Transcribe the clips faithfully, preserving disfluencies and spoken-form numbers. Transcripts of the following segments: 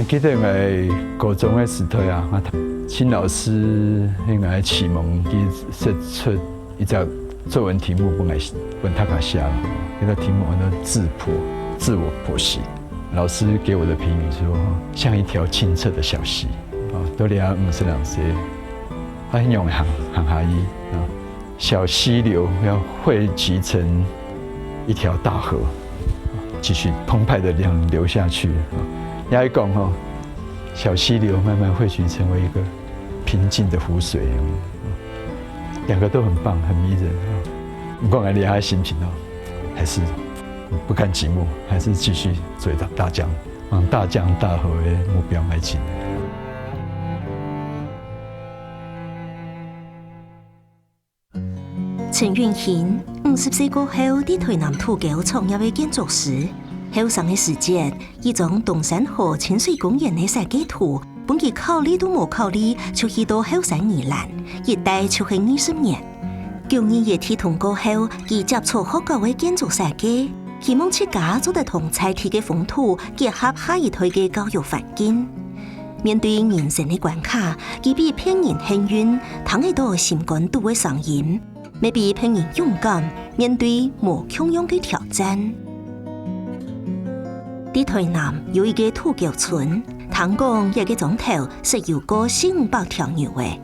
記得𠊎高中个時代啊，啊，陳老師係𠊎啟蒙，佢設出一隻作文題目分𠊎，分大家寫咯。該個題目安到自剖，自我剖析。老師給我的評語說，像一條清澈的小溪，啊，到這下五十零歲，啊，還用行，行下去，啊，小溪流要匯集成一條大河，繼續澎湃地這樣流下去。啊，也係講吼，小溪流慢慢匯聚成為一個平靜的湖水，兩個都很棒，很迷人。不管𠊎這下心情哦，還是不甘寂寞，還是繼續追大江，往大江大河的目標邁進。 陳韻瑩五十歲過後，在臺南土溝創業个建築師。後生个時節，佢將東山河親水公園个設計圖，分佢考慮都無考慮，就去到後山宜蘭，一待就係二十年。九二一地動過後，佢接觸學校个建築設計，希望自家做得同在地个風土結合下一代个教育環境。 面對人生个關卡，佢比別人幸運，聽得到心肝肚个聲音，乜比別人勇敢，面對無共樣个挑戰。在臺南有一個土溝村，聽講這個庄頭識有過四五百條牛仔，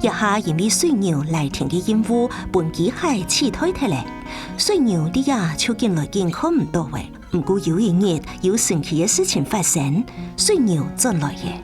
這下因為水牛犁田个任務分機械取代忒咧，水牛在這就緊來緊看毋到咧。 毋過有一日，有神奇个事情發生，水牛轉來咧。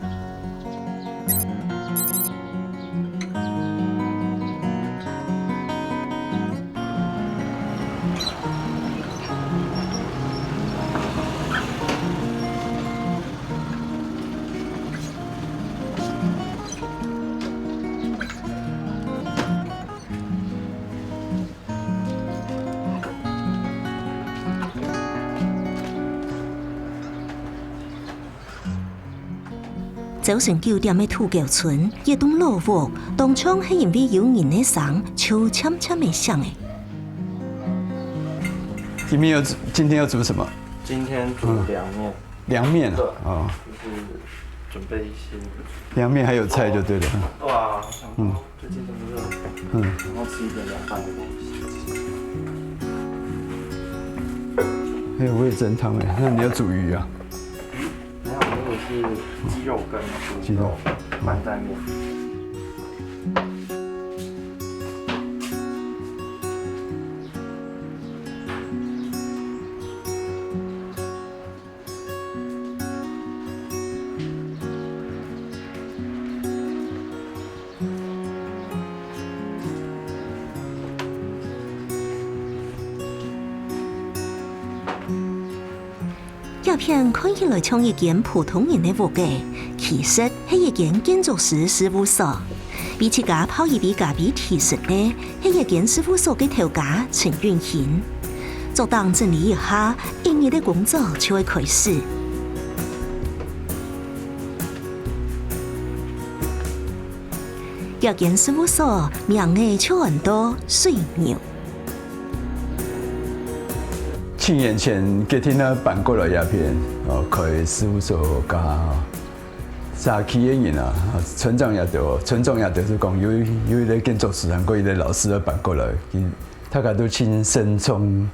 朝晨九點个土溝村，一棟老屋，當像係因為有人个聲，就漸漸仔響咧。你們有，今天要煮什麼？今天煮涼麵。涼麵啊？對。哦。就是準備一些。涼麵還有菜就對了。對啊，想說，嗯。 最近這麼熱，嗯。想要吃一點涼拌的東西。還有味噌湯欸，那你要煮魚啊？沒有，那個是雞肉跟雞肉。豬肉拌在麵。這片看起來像一間普通人个屋仔，其實係一間建築師事務所。為自家泡一杯咖啡提神个， 係這間事務所个頭家陳韻瑩。桌頂整理一下，一日个工作就會開始。這間事務所名仔就安到水牛。七年前，決定啊搬過來這片，哦，開事務所个。 社區个人啊，村長也對，村長也對，就講有，有一個建築師，還過一個老師要搬過來，佢，大家都盡慎重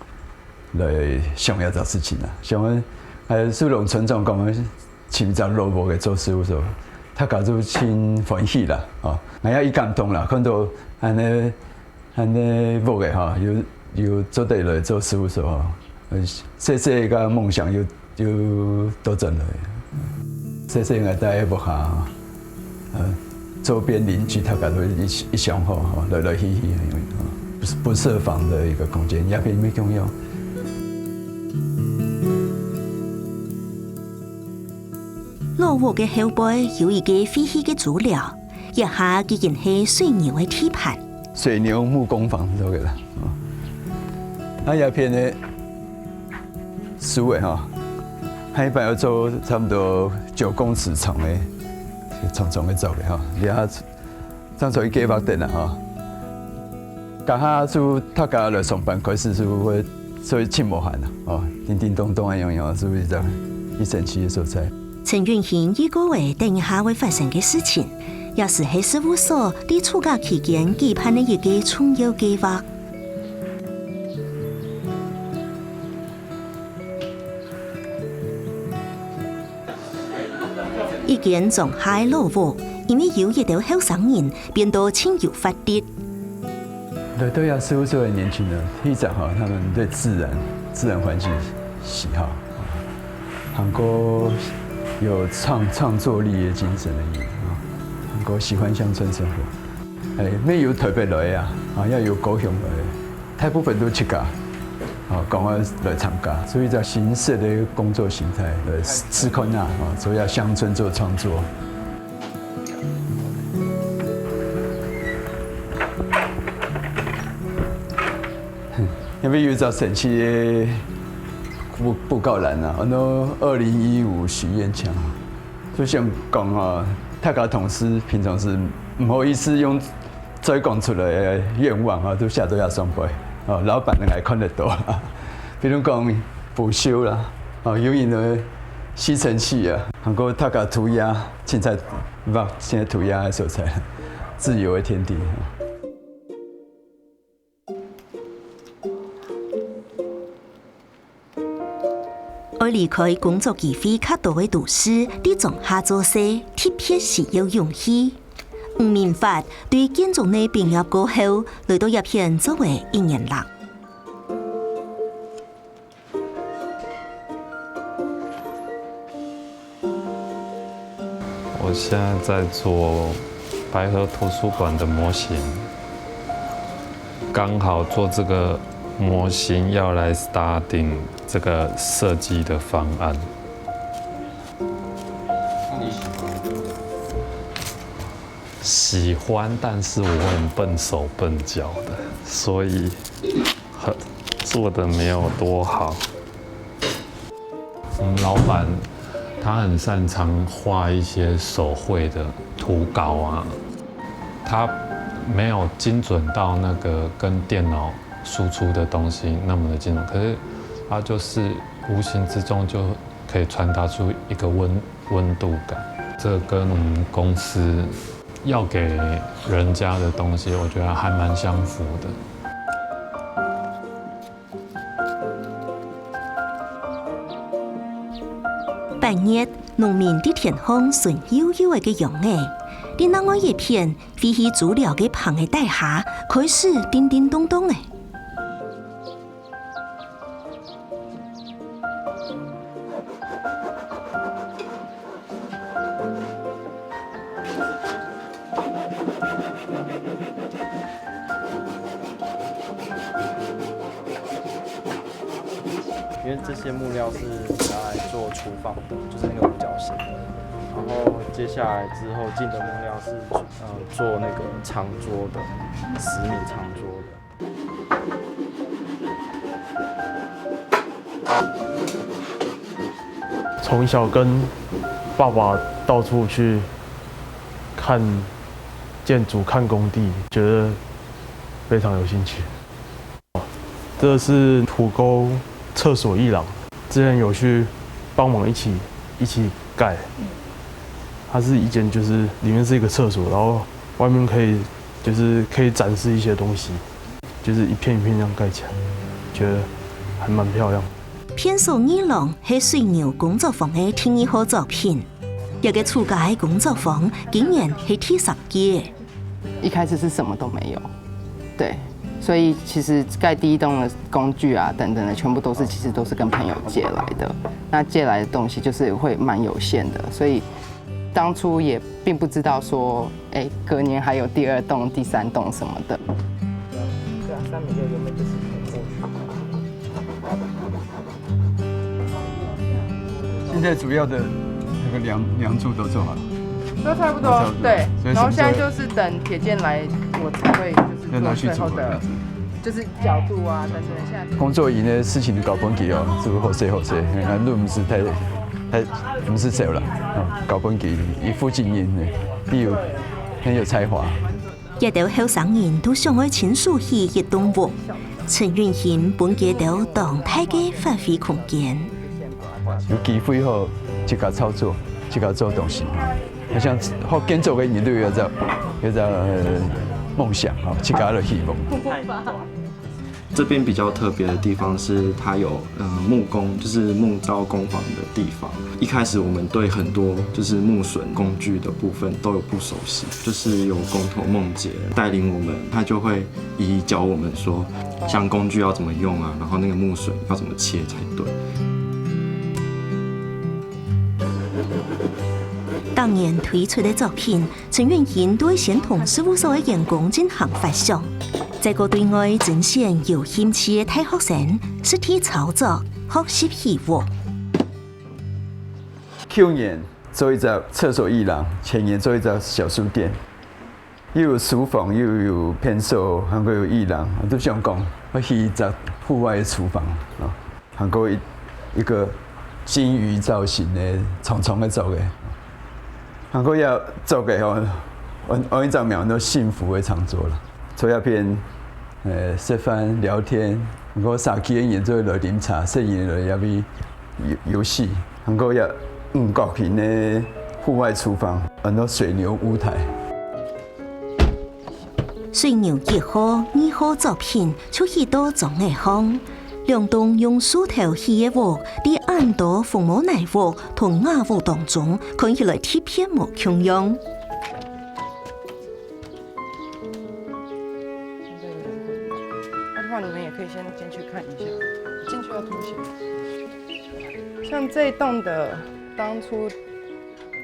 來想這隻事情啊。像，呃，蘇龍村長講，尋隻老屋仔做事務所，大家都盡歡喜啦，哦，𠊎也已感動啦，看到恁呢 恁呢屋仔吼，有，有做得來做事務所吼，呃，細細个夢想又，又倒轉來。細細个在屋下吼，呃，周邊鄰居大家都一，一相好吼，來來去去，吼，不，不設防的一個空間，也並沒共樣。老屋个後背有一個廢棄个豬寮， 這下已經係水牛个地盤。水牛木工房做个啦，哦。啊，這片个樹仔吼，下一擺愛做差不多九公尺長个，長長个竹仔吼，這下正做一計畫等啦吼。這下就大家來上班開始就會，所以盡無閒啦，哦，叮叮咚咚啊，樣樣就係這樣，一神奇个所在。陳允興預告了等一下會發生个事情，也係係事務所在暑假期間舉辦个一個重要計畫。一間莊下个老屋，因為有一兜後生人變到盡有活力。來到這事務所个年輕人，第一个哈，他們對自然、自然環境喜好，還過有創、創作力的精神的人啊，還過喜歡鄉村生活。哎，乜有台北來啊，啊，也有高雄來，大部分都自家，啊，趕快來參加，所以在新式的工作形態來試看啊，啊，所以在鄉村做創作。 因為有一隻神奇个布、布告欄啊，安到二零一五許願牆，就想講啊，大家同事平常時毋好意思用嘴講出來个願望啊，都寫到這上背，哦，老闆能還看得到。比如講補修啦，哦，有人个吸塵器啊，還過大家塗鴉，凊彩畫凊彩塗鴉个所在，自由个天地。 愛離開工作機會較多个都市，在莊下做事，特別需要勇氣。吳明發對建中个畢業過後，來到這片做了一年零。 我現在在做白河圖書館的模型，剛好做這個模型要來starting這個設計的方案。那你喜歡？喜歡，但是我很笨手笨腳的，所以很，做得沒有多好。 我們老闆他很擅長畫一些手繪的圖稿啊，他沒有精準到那個跟電腦輸出的東西那麼的精準，可是他就是無形之中就可以傳達出一個溫，溫度感。這跟我們公司要給人家的東西，我覺得還蠻相符的。 八月，農民在田項巡悠悠仔个秧仔，在另外一片廢棄豬寮个棚仔底下，開始叮叮咚咚仔。 因為這些木料是拿來做廚房的，就是那個五角形的。然後接下來之後進的木料是，呃，做那個長桌的，石米長桌的。 從小跟爸爸到處去看建築、看工地，覺得非常有興趣。這是土溝廁所藝廊，之前有去幫忙一起，一起蓋。它是一間，就是裡面是一個廁所，然後外面可以，就是可以展示一些東西。 就是一片一片這樣蓋起來，覺得還蠻漂亮。便所藝廊係水牛工作坊个第二號作品，這個暑假个工作坊今年係第三屆。一開始是什麼都沒有，對，所以其實蓋第一棟的工具啊等等的，全部都是，其實都是跟朋友借來的。那借來的東西就是會蠻有限的，所以當初也並不知道說，哎，隔年還有第二棟、第三棟什麼的。對啊，三米六原本就是很過去。現在主要的那個樑，樑柱都做好了。都差不多，都差不多，對。所以什麼時候然後現在就是等鐵件來，我才會就是做最後的，要拿去組合這樣子。就是角度啊等等。現在工作營的事情就交分佢哦，就好勢好勢，嘿，啊，你毋使太，太，毋使愁啦，哦，交分佢，佢負責任的，佢有，很有才華。 這兜後生人都想愛親手起一棟屋，陳允興分佢兜當大个發揮空間。有機會吼，自家操作，自家做東西哈，好像學建築个人都有一隻，有一隻，呃，夢想哈，自家个希望。這邊比較特別的地方是它有呃木工，就是木造工坊的地方。一開始我們對很多就是木榫工具的部分都有不熟悉，就是由工頭夢潔帶領我們，他就會一一教我們說，像工具要怎麼用啊，然後那個木榫要怎麼切才對。當年推出个作品，陳永興都會先同事務所个員工進行發想，再過對外徵選有興趣个大學生實地操作，學習起屋。舊年做一隻廁所藝廊，前年做一隻小書店，又有書房，又有便所，還過有藝廊，都想講要起一隻戶外个廚房啊。 還過一一個金魚造型个長長个桌个，還過這桌个吼，安安一張名叫幸福个長桌啦。坐這片，呃，食飯聊天，還過社區个人做來啉茶，細人來這位遊遊戲，還過這五角形个戶外廚房，安到水牛屋台。 水牛一號、二號作品就起到張仔巷，兩棟用樹頭起个屋，在恁多紅毛泥屋同瓦屋當中，看起來特別無共樣。那的話，你們也可以先進去看一下，進去要脫鞋。像這一棟的當初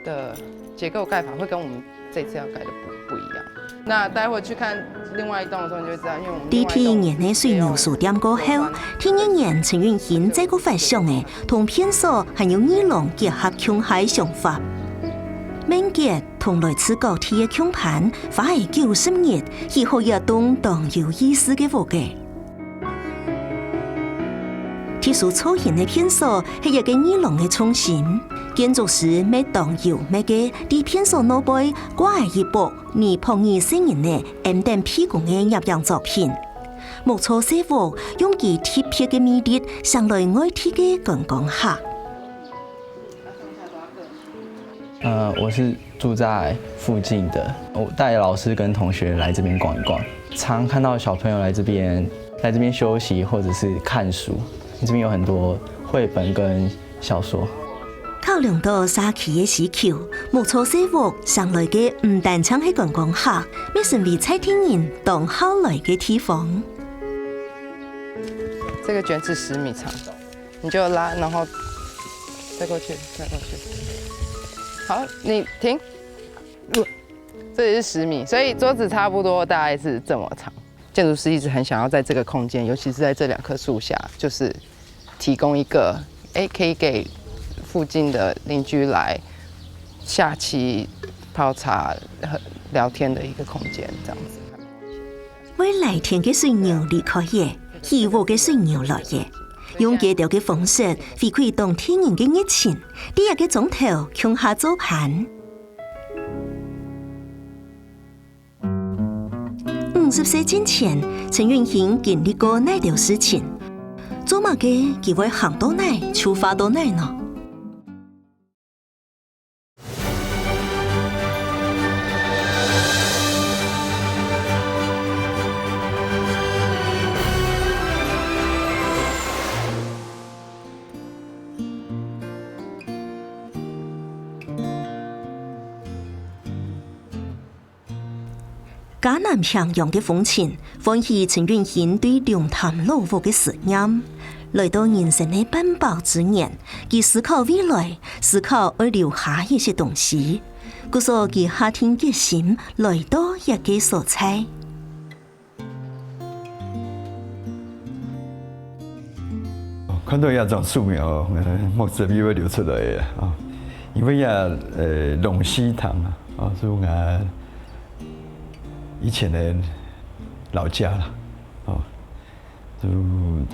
的結構蓋法會跟我們這次要蓋的不不一樣。那待會去看另外一棟的時候，你就知道，因為我們在第一年个水牛書店過後，第二年陳永興再過發想个同便所還有藝廊結合共下个想法。明傑同來自各地个共伴花了九十日，起好這棟當有意思个屋仔。 特殊造型个便所係一個藝廊个中心。建築師乜當有脈个，在便所外背掛一幅泥薄泥細人仔揞等鼻公个攝影作品。木造細屋用佢特別个魅力，吸來外地个觀光客。 呃，我是住在附近的，我帶老師跟同學來這邊逛一逛，常看到小朋友來這邊，來這邊休息或者是看書。這邊有很多繪本跟小說。考量到社區个需求，木造細屋上來个毋單淨係觀光客，乜成為在地人當好來个地方。這個捲尺十米長，你就拉，然後再過去，再過去。好，你停。這裡是十米，所以桌子差不多大概是這麼長。建築師一直很想要在這個空間，尤其是在這兩棵樹下，就是提供一個，哎，可以給附近的鄰居來下棋、泡茶、喝聊天的一個空間，這樣子。會來電个水牛離開了，起屋个水牛來了，用佢兜个方式回饋當地人个熱情，在這個莊頭共下做伴。 五十歲進前，陳永興經歷過哪兜事情？做麼个佢會行到哪就畫到哪呢？ 嘉南平洋个風情，喚起陳永興對龍潭老屋个思念。來到人生个半百之年，佢思考未來，思考愛留下一些東西，故所佢下定決心來到這個所在。 看到這張素描，呃，目汁又會流出來啊！因為啊，呃，龍溪塘啊，啊，係𠊎以前个老家啦，哦，就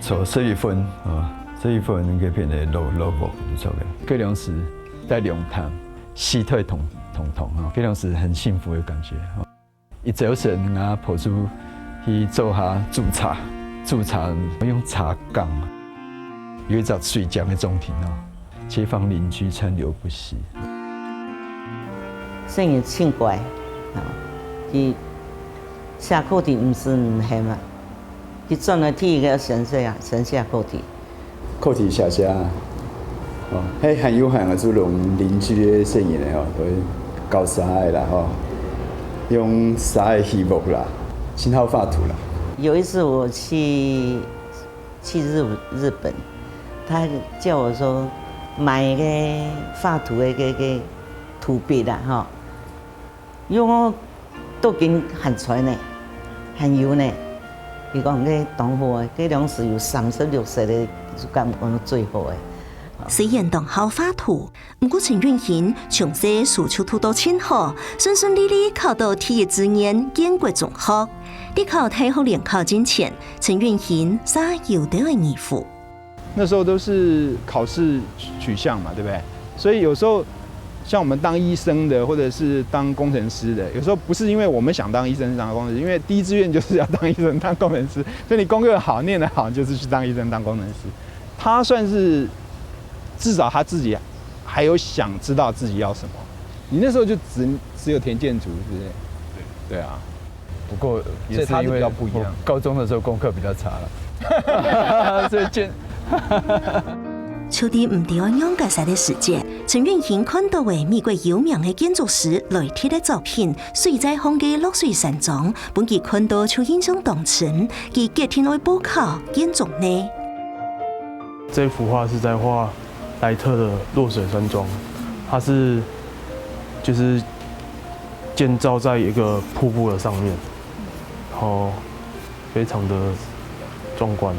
坐十一分啊，十一分該片个老老屋就坐个。該當時在龍潭，四代同同堂啊，該當時很幸福的感覺。 一朝晨，𠊎婆就去灶下煮茶，煮茶用茶缸，有一隻水漿个中庭哦，街坊鄰居川流不息。細人真乖，吼，佢寫課題毋係毋喊啊，佢轉來第一个先寫啊，先寫課題。課題寫寫啊，哦，係還有還有就攏鄰居个細人仔哦，都會搞沙仔啦吼，用沙仔起屋啦，真好畫圖啦。有一次我去去日日本，他叫我說買个畫圖的个个圖筆啦吼，因為我都已經還在呢，還有呢。佢講該當好个，該當時有三十六色个，就感覺最好个。雖然當好畫圖，毋過陳韻嫻從細書就讀到盡好，順順利利考到第一志願建國中學。在考大學聯考進前，陳韻嫻煞有兜个疑惑。那時候都是考試取向嘛，對不對？所以有時候像我們當醫生的，或者是當工程師的，有時候不是因為我們想當醫生、當工程師，因為第一志願就是要當醫生、當工程師，所以你功課好、念得好，就是去當醫生、當工程師。他算是至少他自己還有想知道自己要什麼。你那時候就只只有填建築，是不是？對啊。不过也是因为我高中的时候功课比较差了，所以建。就在毋知愛仰結煞个時節，陳韻嫻看到个美國有名个建築師萊特个作品《睡在巷个落水山莊》，分佢看到就印象當深，佢決定愛報考建築呢。这幅画是在画莱特的落水山庄，它是就是建造在一个瀑布的上面，然后非常的壮观。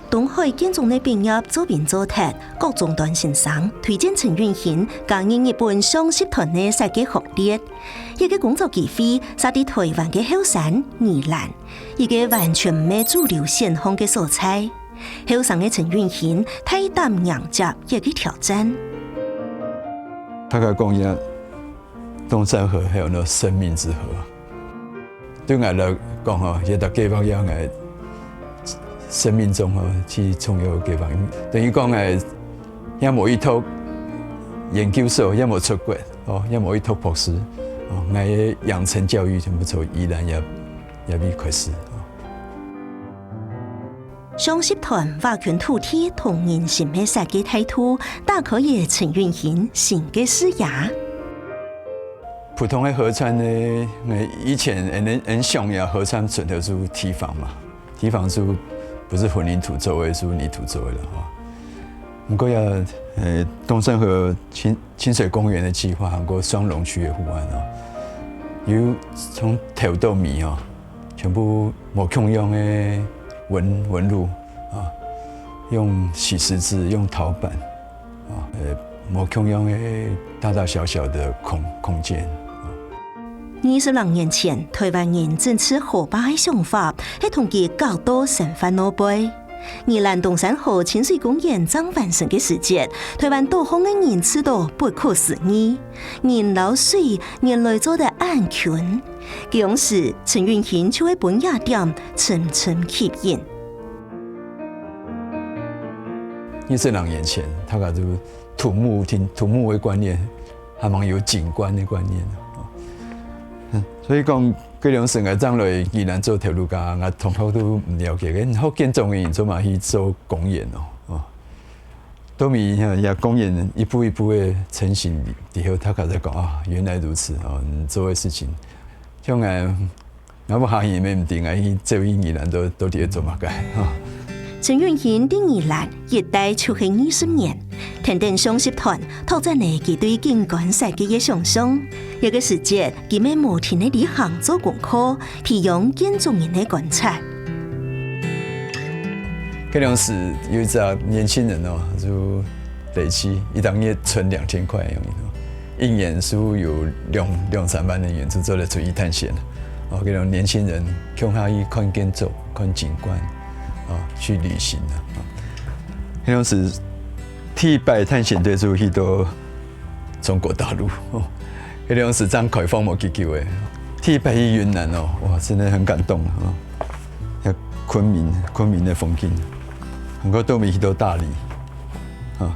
东海建中个毕业作品做忒，郭中端先生推荐陈韻嫻加入日本上集团个设计行列。一个工作机会，设在台湾个后山宜兰，一个完全毋係主流选项个所在。后生个陈韻嫻大胆迎接一个挑战。大家讲一下，东山河还有那生命之河。 對𠊎來講吼，這个計畫也𠊎生命中吼最重要个計畫。等於講𠊎也無去讀研究所，也無出國，哦，也無去讀博士，哦，𠊎个養成教育全部從宜蘭這這位開始。哦。 上集團畫圈土地同人心个設計態度，打開了陳韻嫻新个視野。普通个河川呢，𠊎以前恁恁想呀，河川純粹係堤防嘛，堤防係毋係混凝土做个，係泥土做个啦吼。毋過呀，呃，東山河親 親水公園个計畫，還過雙龍區个護岸哦，有從頭到尾哦，全部無共樣个紋紋路啊，用洗石子、用陶板啊，呃，無共樣个大大小小个空空間。二十零年前，台灣人整治河壩个想法，係同佢搞到生活落背。 宜蘭東山河親水公園正完成个時節，台灣島項个人試著不可思議，人摎水原來做得恁近。該央時，陳韻嫻就係分這點深深吸引。二十零年前，大家都土木，聽土木个觀念，還吂有景觀个觀念。所以講， 該央時𠊎正來宜蘭做頭路家，𠊎同學都毋了解，該學建中个人做麼个去做公園哦？哦，到尾呀，公園一步一步个成型以後，大家才講啊，原來如此哦，你做个事情，像𠊎，𠊎無下去也毋定，𠊎去走去宜蘭都都在做麼个哈。 陳韻嫻在宜蘭一待就係二十年，跈等上集團，拓展了佢對景觀設計个想像。這个時節，佢乜無停个旅行做功課，培養建築人个觀察。該央時有一隻年輕人哦，就累積一個月存兩千塊个樣子哦，一年收入有兩兩三萬个銀子，做得出去探險。哦，該種年輕人共下去看建築、看景觀，哦，去旅行啊。哦，該央時第一擺探險隊就去到中國大陸，哦，該央時正開放無幾久誒。第一擺去雲南哦，哇，真的很感動啊。 遐昆明，昆明个風景，毋過到尾去到大理，吼，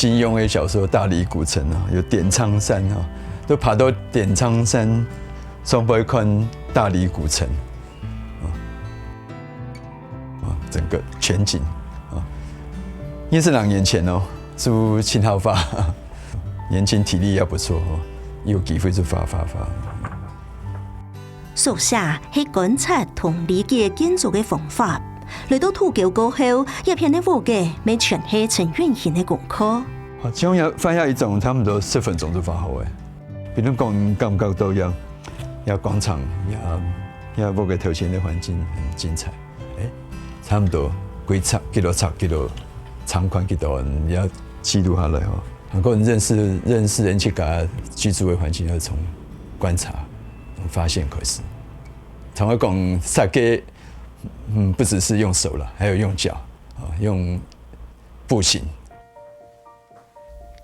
金庸的小說《大理古城》啊，有點蒼山啊，都爬到點蒼山上背看大理古城，啊，啊，整个全景啊。二十两年前哦，就盡好畫，年輕體力也不錯哦，有機會就畫畫畫。 書寫係觀察同理解建築个方法。來到土溝過後，這片个屋仔乜全係陳運興个功課。哦，這樣要畫下一種差不多十分鐘就畫好誒。比如講，感覺到這，這廣場，這，這屋个頭前个環境很精彩，誒，差不多幾尺、幾多尺、幾多長寬、幾多，你要記錄下來哦。 能夠認識，認識人自家居住的環境，要從觀察、從發現開始。常會講設計，嗯，不只是用手了，還有用腳，啊，用步行。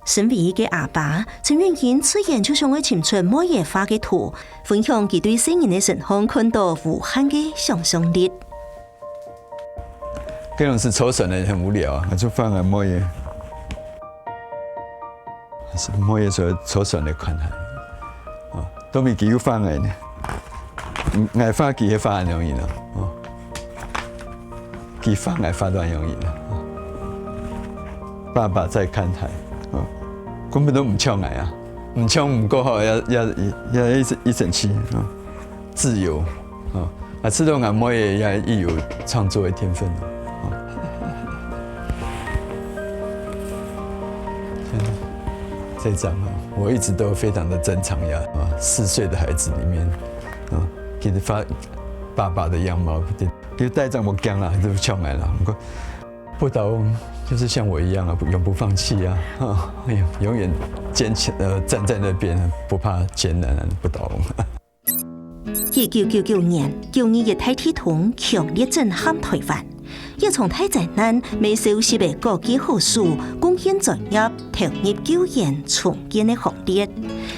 身為一个阿爸，陳運興自然就想愛尋出妹仔畫个圖，分享佢對細人个身上看到無限个想像力。這種係坐船个很無聊啊，𠊎就畫𠊎妹仔。 妹仔坐，坐船來看海。哦，都毋係佢畫𠊎呢。嗯，𠊎畫佢，佢畫恁樣呢。哦，佢畫𠊎，畫到恁樣呢。哦，爸爸在看海。哦，根本都毋像𠊎啊，毋像毋過好，也，也，也一生，一生氣。哦。 自由，啊，啊，自從𠊎妹仔也，也有創作的天分了，啊。這張啊，我一直都非常的珍藏呀，啊，四歲的孩子裡面，啊，其實發，爸爸的樣貌，就帶著目鏡啦，還是像𠊎啦，不過不倒翁就是像我一樣啊，不，永不放棄啊，啊，哎呀，永遠堅強，呃，站在那邊，不怕艱難啊，不倒翁。 一九九九年，九二一大地動強烈震撼臺灣，這場大災難乜收集了各界好手，貢獻專業，投入救援重建个行列。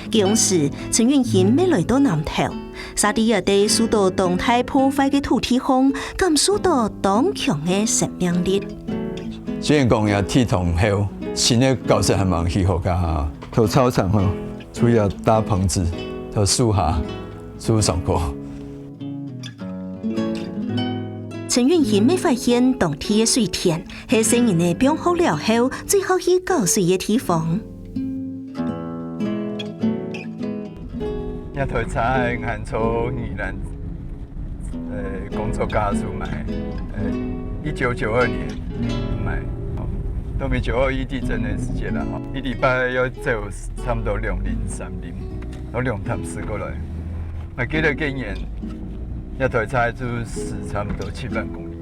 該央時，陳運興乜來到南投，嗄在這兜受到當大破壞个土地項，感受到當強个生命力。雖然講這地動後，新个教室還吂起好个哈，在操場吼，就愛搭棚仔，在樹下， 樹上課。陳運興乜發現當地个水田，係細人仔放學了後最好去搞水个地方。這台車𠊎做宜蘭，呃，工作家所買，呃，一九九二年買，哦，都係九二一地震个時間啦，吼，一禮拜愛走差毋多兩輪、三輪。 到龍潭駛過來。𠊎記得該年，這台車就駛差毋多七萬公里。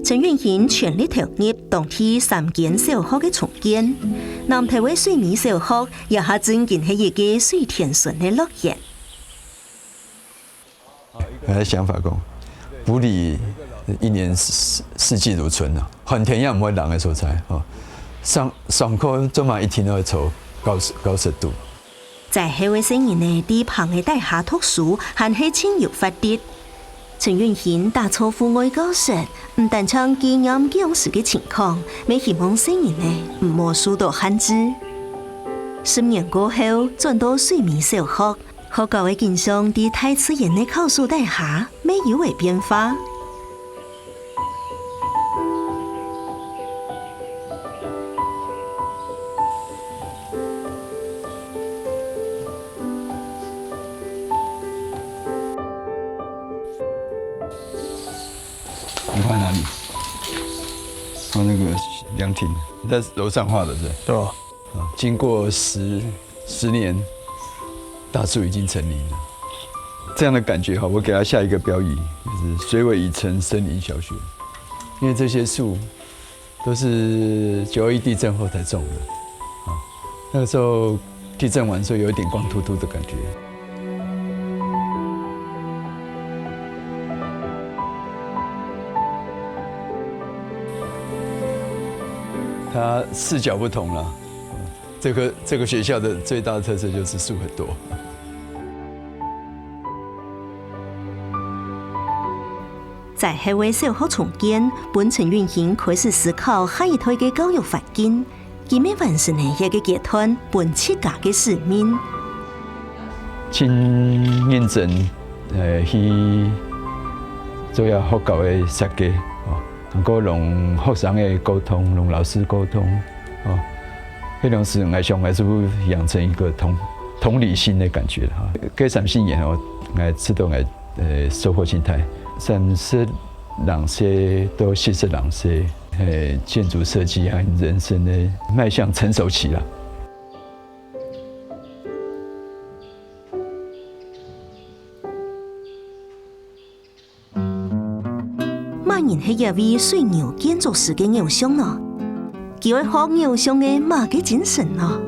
陳運興全力投入當地三間小學个重建，南投个水美小學這下正經係一個水田村个樂園。 𠊎个想法講，埔里一年四，四季如春啊，寒天也毋會冷个所在哦。上，上課做麼个一定愛坐教室，教室肚。災後个細人仔在棚仔底下讀書，還係盡有活力。陳運興打造戶外教室，毋單淨紀念該央時个情況，乜希望細人仔毋好受到限制。十年過後，轉到水美小學， 學校个景象在大自然个靠手底下，乜有了變化。你畫哪裡？畫那個涼亭，在樓上畫的，是吧？對啊。啊，經過十，十年，大樹已經成林了。這樣的感覺哈，我給它下一個標語，就是"水尾已成森林小學"，因為這些樹都是九二一地震後才種的。啊，那個時候地震完之後有一點光禿禿的感覺。 它視角不同了。這個，這個學校的最大的特色就是樹很多。在後个小學重建，分陳韻煦開始思考下一代个教育環境。佢乜完成了這个階段分自家个使命。盡認真，呃，去做這學校个設計，哦，能夠同學生个溝通，同老師溝通，哦， 該當時𠊎想，𠊎就養成一個同，同理心个感覺哈。該三四年哦，𠊎知道𠊎，呃，收穫盡大。三十零歲到四十零歲，嘿，建築設計和人生个邁向成熟期啦。 麼人係這位水牛建築師个偶像呢？佢愛學偶像个麼个精神呢？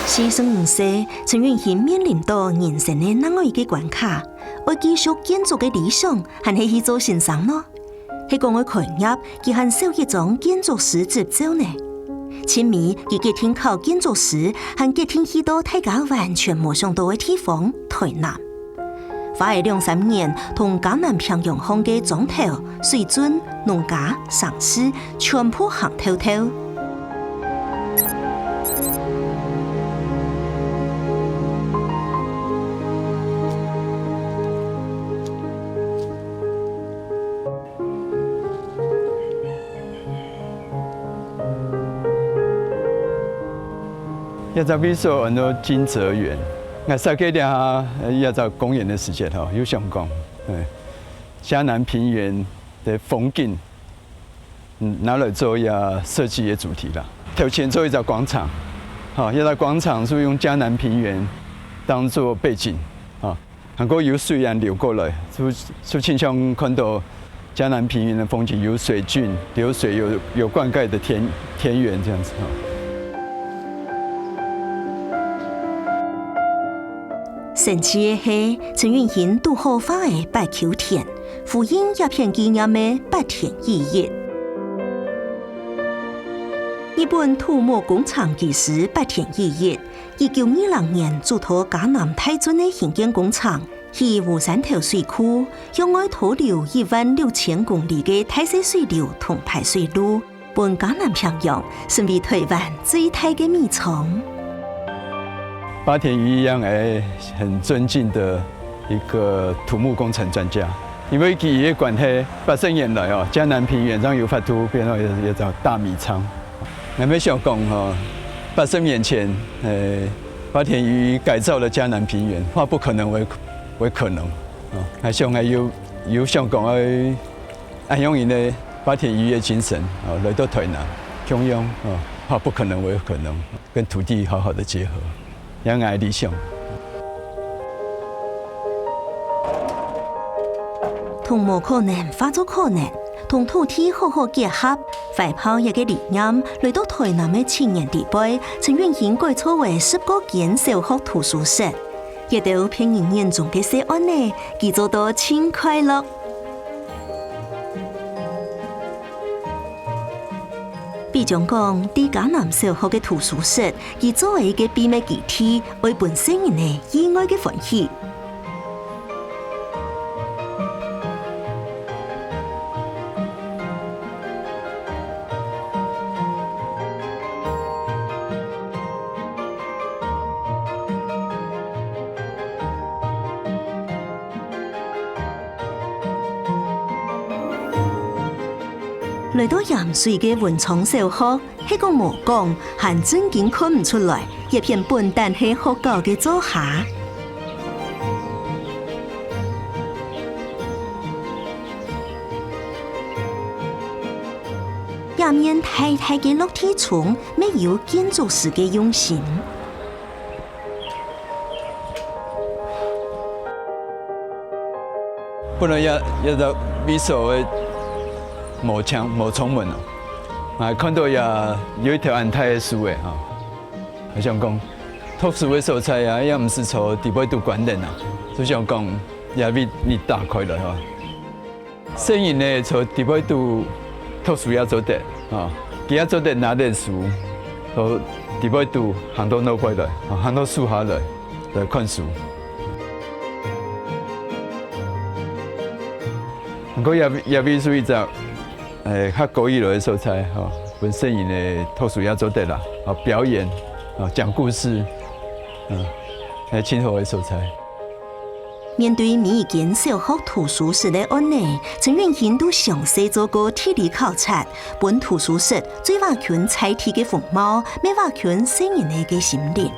四十五歲，陳韻煦面臨到人生个另外一個關卡，愛繼續建築个理想，還係去做先生呢？ 係講愛開業，佢還少一張建築師執照呢。盡尾，佢決定考建築師，還決定去到大家完全無想到个地方，臺南。花了兩三年，同嘉南平洋項个庄頭、水圳、農家、城市，全部行透透。 這隻位所安到金澤園。𠊎設計這下，呃，這隻公園个時節吼，有想講，欸，嘉南平原个風景，嗯，拿來做一個設計个主題啦。頭前做一隻廣場，吼，這隻廣場係用嘉南平原當做背景，吼。 還過有水恁流過來，就，就親像看到嘉南平原个風景，有水圳、流水、有，有灌溉个田，田園恁樣子吼。神奇个係，陳韻煦堵好花个八九田，呼應這片紀念个八田一一。日本土木工程技師八田一一， 一九二零年租託嘉南大圳个興建工程，起烏山頭水庫，向外拖流一萬六千公里个大細水流同排水路，分嘉南平洋成為臺灣最大个米倉。八田裕一係𠊎很尊敬的一個土木工程專家，因為佢个關係，八十年來哦，嘉南平原正有法度變到一，一隻大米倉。 𠊎乜想講吼，八十年前，呃，八田裕一改造了嘉南平原，化不可能為，為可能。哦，𠊎想𠊎有，有想講愛，愛用𠊎个八田裕一个精神，哦，來到臺南，共樣，哦，化不可能為可能，跟土地好好的結合。 也𠊎个理想。同無可能化做可能，同土地好好結合，懷抱這個理念，來到臺南个七年裡背，陳韻煦改造个十過間小學圖書室。這兜別人眼中个細案仔，佢做到盡快樂。 比將講，在嘉南小學个圖書室，佢做个一個祕密基地，會分細人仔意外个歡喜。 來到鹽水个文昌小學，係講無講，還真經看毋出來，這片本旦係學校个灶下。這面大大个落地窗，乜有建築師个用心。 本來這，這隻位所个無窗，無窗門哦，𠊎看到這有一條恁大个樹仔吼，𠊎想講，讀書个所在啊，也毋使坐裡背肚關等啊，就想講這位你打開來吼。 細人仔坐裡背肚讀書也做得，吼，佢也做得拿等書，吼，佇尾肚行到外背來，吼，行到樹下來，來看書。毋過也，也必須一隻，誒，較高一樓个所在，吼，分細人个讀書也做得啦，吼，表演，吼，講故事，嗯，還真好个所在。 面對每一間小學圖書室个案例，陳永興都詳細做過地理考察，分圖書室做得畫圈在地个風貌，乜畫圈細人仔个心靈。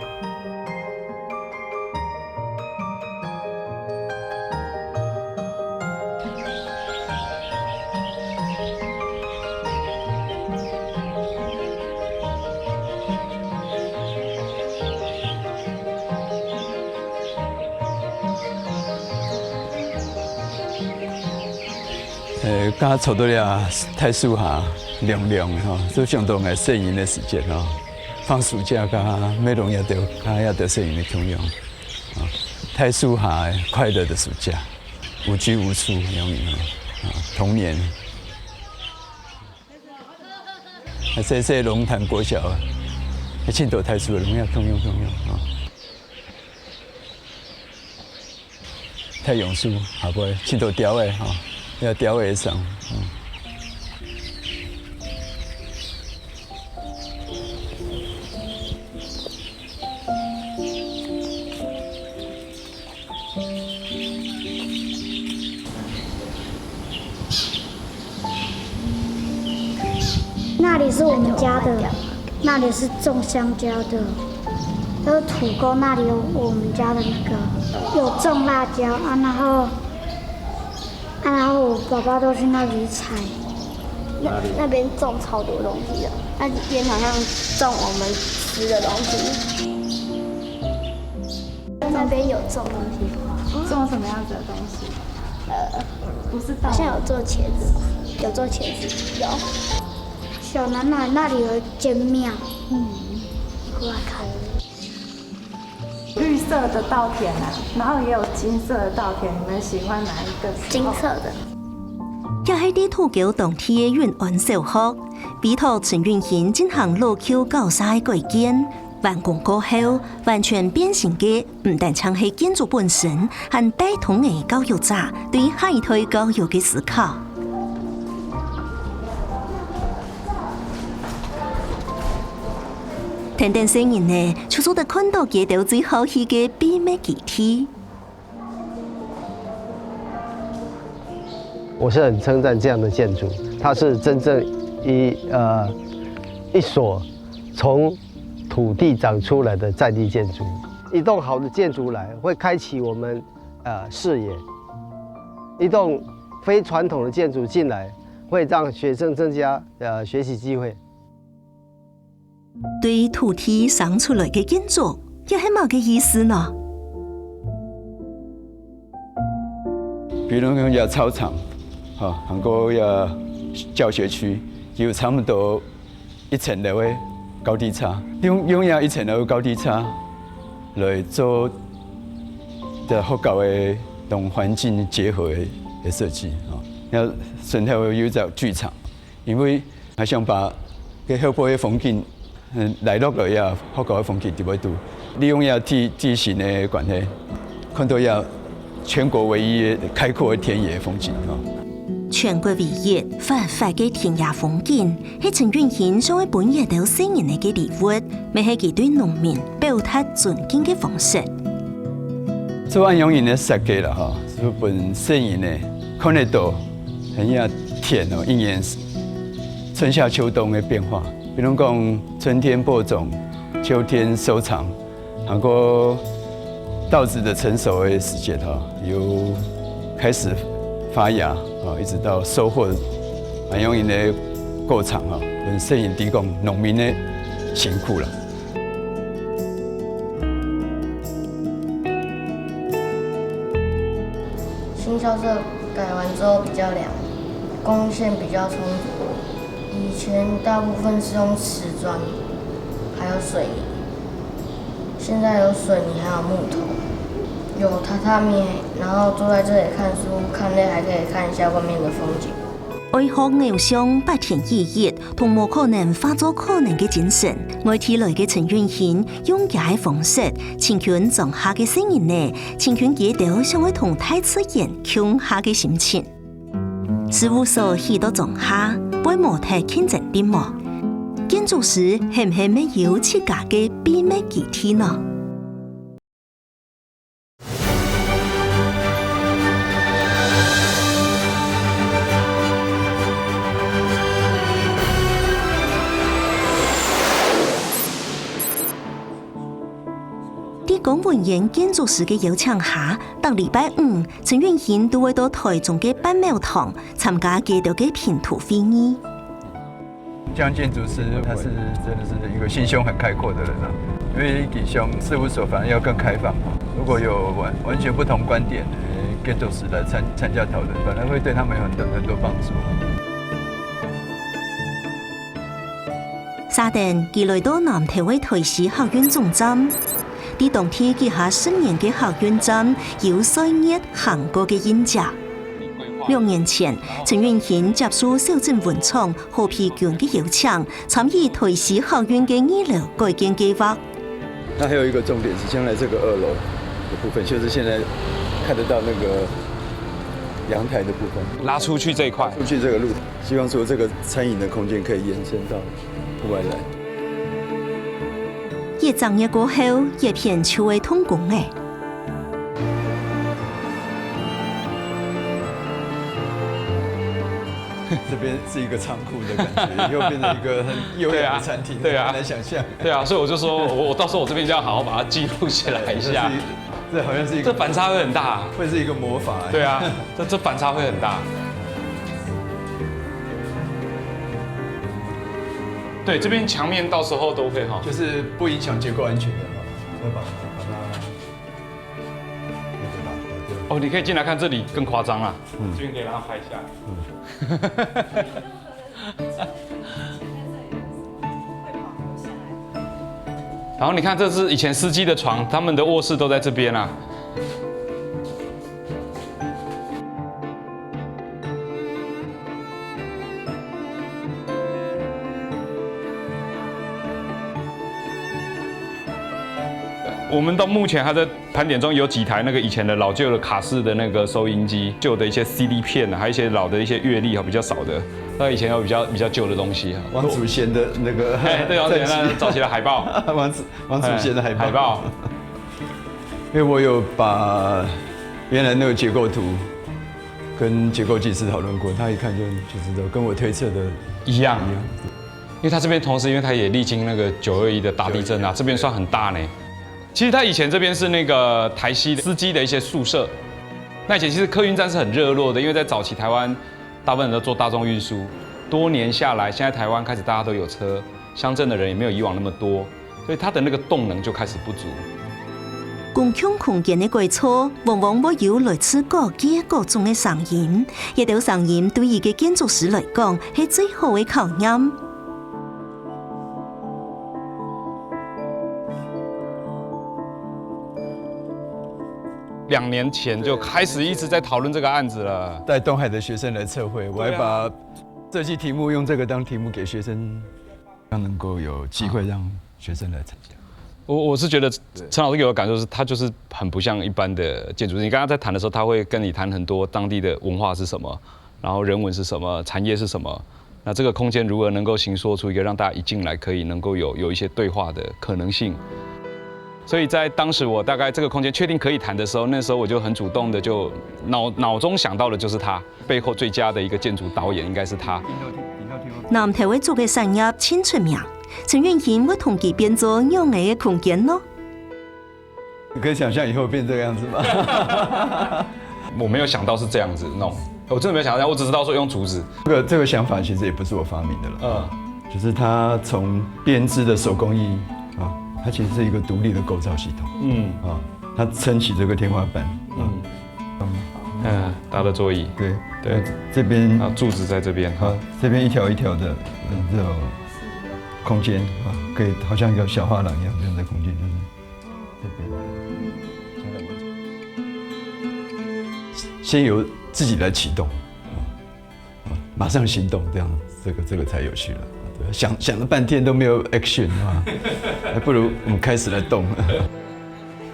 呃，今坐到這大樹下，涼涼个吼，就想到𠊎細人个時節吼，放暑假，佮尾龍也得，佮也得細人个共樣，啊，大樹下快樂的暑假，無拘無束，恁樣吼，啊，童年。 啊，細細龍潭國小啊，啊，盡多大樹个，攏也共樣共樣吼。太陽樹下背盡多鳥仔吼，也鳥仔聲，嗯。 那裡是我們家的，那裡是種香蕉的，就是土溝那裡有我們家的那個，有種辣椒啊，然後，啊，然後我爸爸都去那裡採。那，那邊種超多東西的，那邊好像種我們吃的東西。 那邊有種東西。種什麼樣子的東西？呃，不是稻。好像有做茄子，有做茄子，有。小南奶那裡有一間廟，嗯，我來看。綠色的稻田啊，然後也有金色的稻田，你們喜歡哪一個時候？金色的。這係在土溝當地个永安小學，委託陳永興進行老舊校舍个改建。完工過後，完全變新个 毋單淨係建築本身，還帶動了教育者對下一代教育个思考。跈等細人仔，就做得看到佢兜最好奇个秘密基地。我是很稱讚這樣的建築，它是真正一，呃，一所從土地長出來的在地建築。一棟好的建築來，會開啟我們，呃，視野。一棟非傳統的建築進來，會讓學生增加，呃，學習機會。對土地生出來个建築，又係麼个意思呢？比如講，這操場，吼，還過這教學區，有差不多 一層樓个高低差，用，用這一層樓个高低差來做个學校个同環境結合个，个設計，吼。這脣頭有一隻劇場，因為𠊎想把該後背个風景，嗯，來落來啊，學校个風景就會堵，利用這地，地形个關係，看到這 全國唯一个開闊个田野風景，吼。全國唯一闊闊个田野風景，係陳永興想愛分這兜細人仔个禮物，乜係佢對農民表達尊敬个方式。做恁樣形个設計啦，吼，係分細人仔看得到，很像田哦，一年春夏秋冬个變化。比如講，春天播種，秋天收成， 還過稻子个成熟个時節吼，由開始發芽，吼，一直到收穫，恁樣形个過程吼，分細人知講農民个辛苦啦。新校舍改完之後比較涼，光線比較充足。以前大部分是用瓷磚，還有水泥。 現在有水泥還有木頭，有榻榻米，然後坐在這裡看書，看累還可以看一下外面的風景。愛學偶像八天以一，同無可能化作可能个精神。外地來个陳韻羲用厥个方式，親近莊下个細人仔，親近佢兜想愛同大自然共下个心情。事務所起到莊下，會無忒競爭力無？建築師係毋係乜有自家个秘密基地呢？ 在江文彥建築師个邀請下，逐禮拜五，陳韻羲都會到臺中个半廟堂參加佢兜个評圖會議。 江建築師他是真的是一個心胸很開闊的人啊，因為像事務所反而要更開放嘛。如果有完完全不同觀點的建築師來參參加討論，反而會對他們有很多很多幫助。續等佢來到南投个臺西客運總站，在當地幾下十年个客運站有歲月行過个印跡。 兩年前，陳韻羲接受小鎮文創何皮君个邀請，參與臺西客運个二樓改建計畫。它還有一個重點是，將來這個二樓的部分，就是現在看得到那個陽台的部分，拉出去這一塊。出去這個路，希望說這個餐飲的空間可以延伸到戶外來。一隻月過後，這片就會動工了。 這邊是一個倉庫的感覺，又變成一個很優雅的餐廳，對啊，很難想象。對啊，所以我就說我我到時候我這邊就要好好把它記錄下來一下。這是一這好像是一個這反差會很大。會是一個魔法。對啊，這這反差會很大。對，這邊牆面到時候都會哈。就是不影響結構安全的哈，會把把它那個打打掉。哦，你可以進來看，這裡更誇張啊。這邊可以讓他拍一下。然後你看，這是以前司機的床，他們的臥室都在這邊啊。 我們到目前還在盤點中，有幾台那個以前的老舊的卡式的那個收音機，舊的一些C D片啊，還有一些老的一些月曆哈，比較少的。那以前有比較比較舊的東西哈。王祖賢的那個哎，對，王祖賢那早期的海報，王祖王祖賢的海報。海報。因為我有把原來那個結構圖跟結構技師討論過，他一看就就知道，跟我推測的一樣。因為他這邊同時，因為他也歷經那個九二一的大地震啊，這邊算很大呢。其實他以前這邊是那個台西司機的一些宿舍，那以前其實客運站是很熱絡的，因為在早期台灣大部分人都坐大眾運輸，多年下來，現在台灣開始大家都有車，鄉鎮的人也沒有以往那麼多，所以它的那個動能就開始不足。公共空間个改造，往往會有來自各界各種个聲音，這兜聲音對一個建築師來講，係最好个考驗。兩年前就開始一直在討論這個案子了。帶東海的學生來測繪，我還把設計題目用這個當題目給學生，讓能夠有機會讓學生來參加。我我是覺得陳老師給我的感受是，他就是很不像一般的建築師。你剛剛在談的時候，他會跟你談很多當地的文化是什麼，然後人文是什麼，產業是什麼。那這個空間如何能夠形塑出一個讓大家一進來可以能夠有有一些對話的可能性？所以在當時我大概這個空間確定可以談的時候，那時候我就很主動的就腦腦中想到的就是他，背後最佳的一個建築導演應該是他。南投个竹个產業盡出名，陳韻羲會同佢變做仰仔个空間呢？你可以想象以後變這個樣子嗎？我沒有想到是這樣子弄，我真的沒有想到，我只知道說用竹子。這個這個想法其實也不是我發明的了，嗯，就是它從編織的手工藝啊，它其實是一個獨立的構造系統，嗯啊，它撐起這個天花板，嗯，嗯，大家的桌椅，對對，這邊啊，柱子在這邊哈啊，這邊一條一條的，嗯，這種空間啊，可以好像一個小畫廊一樣，這樣的空間就是這邊，先由自己來啟動。马上行动，这样这个这个才有趣了。对，想想了半天都没有 action 啊，还不如我们开始来动。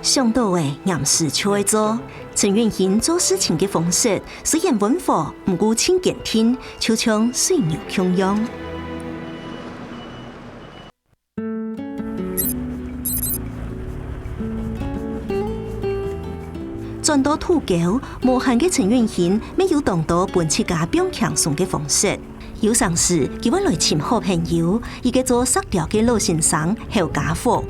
想到个，岩石就会做。陈运行做事情个方式虽然温和，毋过真坚定，就像水牛共样。 轉到土溝，無閒个陳運興乜有當多分自家放輕鬆个方式。有成時，佢會來尋好朋友，一個做石雕个老先生侯家福。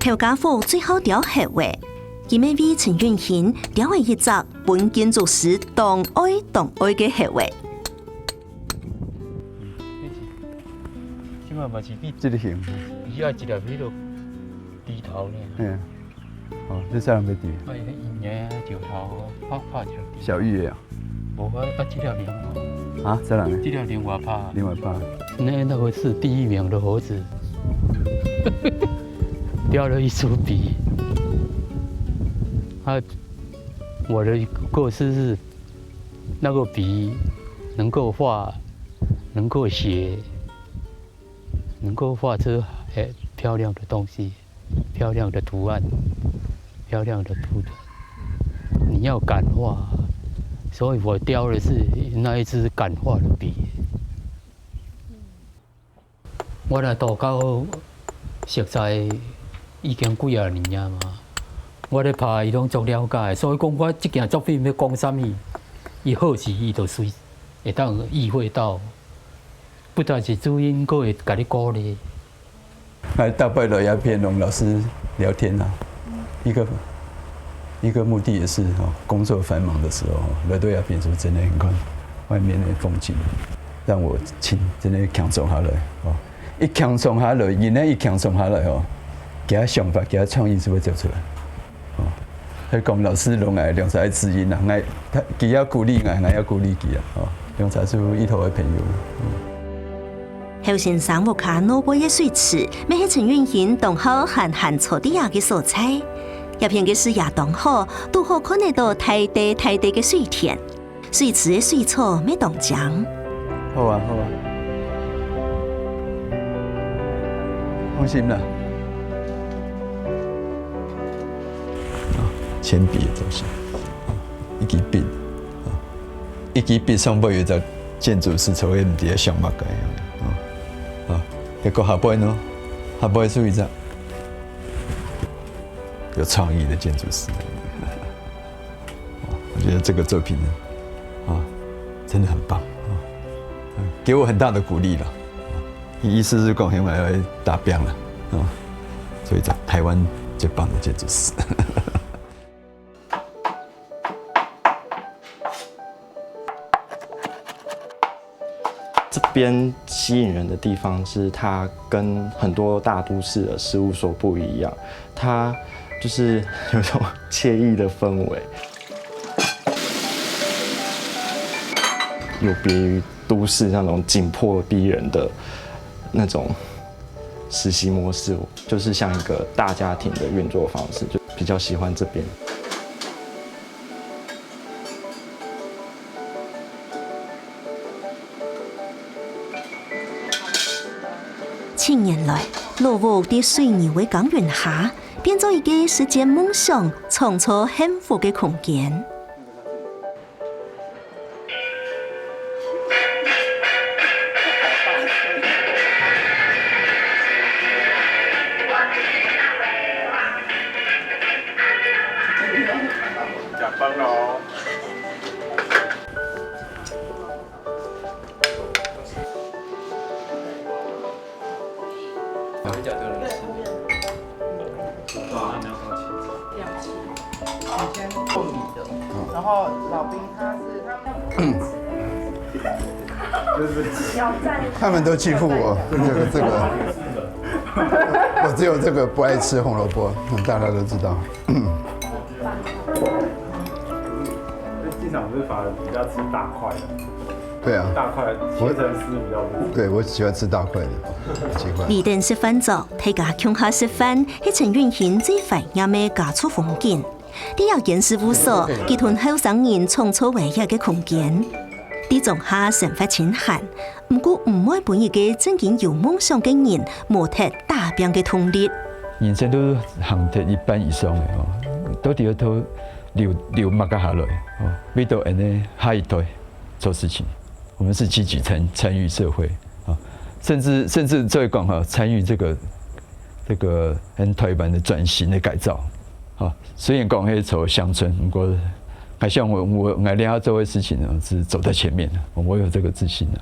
侯家福最好雕猴仔，佢乜為陳運興雕了一隻 分建築師當愛當愛个猴仔。這馬嘛是你這个形，你愛一粒彼个豬頭呢？嗯，哦，這啥人要豬？哎，應該石頭，拍拍一粒。小玉的啊？無啊，啊，這粒龍啊，啊，啥人呢？這粒龍我拍。另外一半。那那个是第一名的猴子，掉了一支笔。他，我的故事是，那个笔能够画，能够写，能够画出很漂亮的东西，漂亮的图案，漂亮的图腾。你要感化，所以我雕的是那一支感化的笔。 我来到到实在已经几啊年啊嘛，我咧拍伊拢足了解，所以讲我这件作品要讲啥物，伊好是伊就随会当意会到，不但是主因，佫会甲你鼓励。来大拜楼要陪龙老师聊天啊，一个一个目的也是哦，工作繁忙的时候，来到这边时候真的很看外面的风景，让我请真的放松下来哦。 一轻松下來，人呢一轻松下來吼，佢个想法、佢个創意就會走出來。哦，所以講老師攏愛兩儕指引啊，𠊎佢也鼓勵𠊎，𠊎也鼓勵佢啊，哦，兩儕就一頭的朋友。侯先生屋下外背个水池，乜係陳運興當好閒閒坐在个所在。這片个視野當好，拄好看得到大垤大垤个水田。 水池个水草乜當靚。好啊，好啊。放心啦。啊，鉛筆的東西，一支筆，啊，一支筆上背有一隻建築師坐在毋知在想麼个，啊，啊，結果下背呢，下背是一隻有創意的建築師。 我觉得这个作品呢，啊，真的很棒啊，给我很大的鼓励了。意思是讲，很快要达标了啊，所以在台湾最棒的建筑师。这边吸引人的地方是它跟很多大都市的事务所不一样，它就是有一种惬意的氛围，有别于都市那种紧迫逼人的那种实习模式，就是像一个大家庭的运作方式，就比较喜欢这边。 七年來，老屋在水牛个耕耘下，變做一個實踐夢想、創造幸福个空間。 然后老兵他是他们就是挑战，他们都欺负我，这个这个，我只有这个不爱吃红萝卜，大家都知道。经常不是法人比较吃大块的。對啊，大塊切成絲比較不錯。對，我喜歡吃大塊的雞塊。圍等食飯桌，大家共下食飯，係陳允興最懷念个家族風景。在這間事務所，佢同後生人創造唯一个空間。在莊下生活清閒，毋過毋會分一個正經有夢想个人無忒打拚个動力。人生都行忒一半以上个哦，到底愛留留麼个下來哦？為到恁呢下一代做事情，我們是積極參參與社會啊，甚至甚至做一講哈，參與這個這個咱台灣的轉型的改造啊。雖然講係走鄉村，不過還希望我我我這下做的事情呢是走在前面的，我有這個自信的。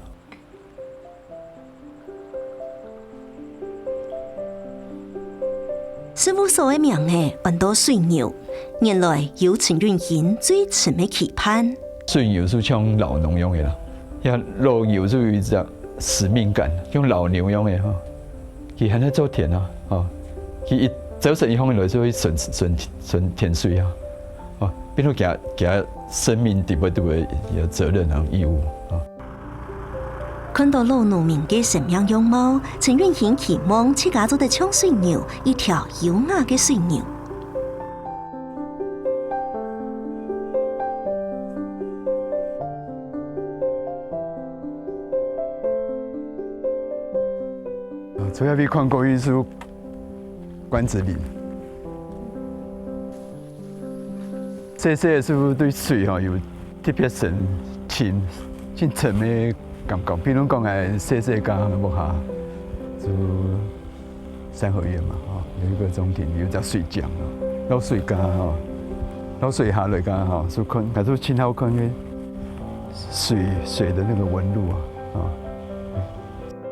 事務所个名仔安到水牛，原來有陳允興最深个期盼。水牛係像老農樣个啦，像老牛就有一種使命感，像老牛樣个哈，佢還在做田啊，哦，佢一朝晨一放落就會巡巡巡田水啊，哦，變到佢佢生命底背都會有責任和義務啊。 看到老農民个生命樣貌，陳允興期望自家做得像水牛，一條優雅个水牛。啊，主要係看過去係關子嶺。細細个時候對水吼有特別深、深、深沉个感覺。比如講，哎，細細个屋下，就三合院嘛，吼，有一個中庭，有隻水江啊，落水个吼，落水下來个吼，就看，還係盡好看个水水的那個紋路啊，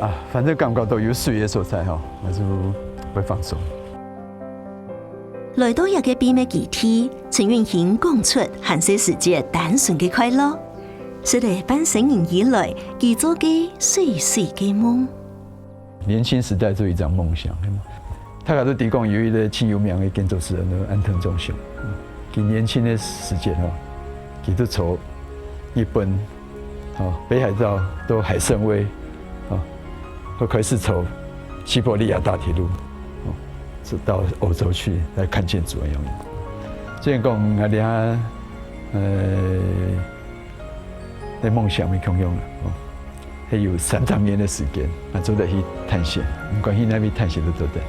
啊。 啊，反正感覺到有水个所在吼，還係會放鬆。來到這個祕密基地，陳允興講出還細時節單純个快樂，係咧半生人以來佢做个水水个夢。年輕時代就有一種夢想，大家都知講有一個盡有名个建築師，安藤忠雄。佢年輕个時節吼，佢就從日本 哦，北海道到海參崴，哦，會開始走西伯利亞大鐵路，哦，直到歐洲去來看建築个樣子。所以講，𠊎這下，呃，个夢想係共樣个，哦，還有三十年个時間，啊，做得去探險，毋管去哪位探險都做得。